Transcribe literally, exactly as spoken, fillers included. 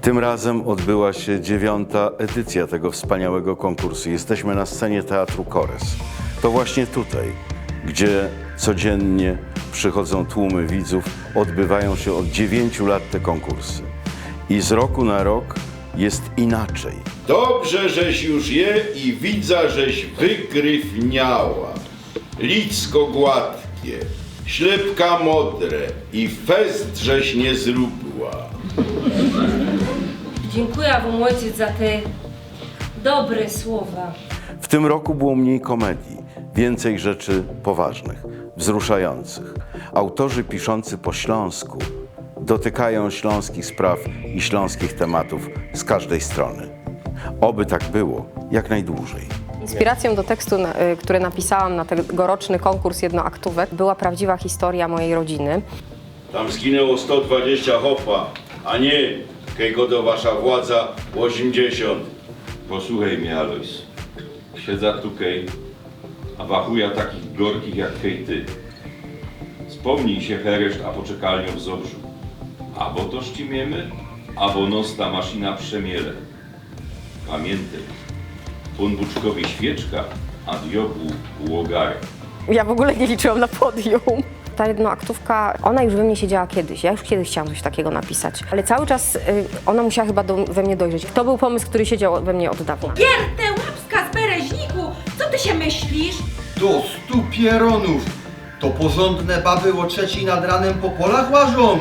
Tym razem odbyła się dziewiąta edycja tego wspaniałego konkursu. Jesteśmy na scenie Teatru Kores. To właśnie tutaj, gdzie codziennie przychodzą tłumy widzów, odbywają się od dziewięciu lat te konkursy. I z roku na rok jest inaczej. Dobrze, żeś już je i widza, żeś wygryfniała. Licko gładkie, ślepka modre i fest, żeś nie zrubła. Dziękuję wam, ojciec, za te dobre słowa. W tym roku było mniej komedii, więcej rzeczy poważnych, wzruszających. Autorzy piszący po śląsku dotykają śląskich spraw i śląskich tematów z każdej strony. Oby tak było jak najdłużej. Inspiracją do tekstu, na- y, który napisałam na tegoroczny konkurs jednoaktówek, była prawdziwa historia mojej rodziny. Tam zginęło sto dwadzieścia chopa, a nie, kej go do wasza władza osiemdziesiąt. Posłuchej mie, Alojs. Siedza tukej, a wachuja takich gorkich jak kej ty. Spomnij sie hereszt a poczekalniōm w Zobrzu. Abo to ścimiemy, abo nos ta maszina przemiele. Pamiyntaj, Pōnbuczkowi świyczka, a diobłu ôgarek. Ja w ogóle nie liczyłam na podium. Ta jednoaktówka, ona już we mnie siedziała kiedyś. Ja już kiedyś chciałam coś takiego napisać, ale cały czas y, ona musiała chyba do, we mnie dojrzeć. To był pomysł, który siedział we mnie od dawna. Piertę łapska z bereźniku, co ty się myślisz? Do stu pierōnōw! To porządne baby ô trzecij nad ranem po polach łażōm!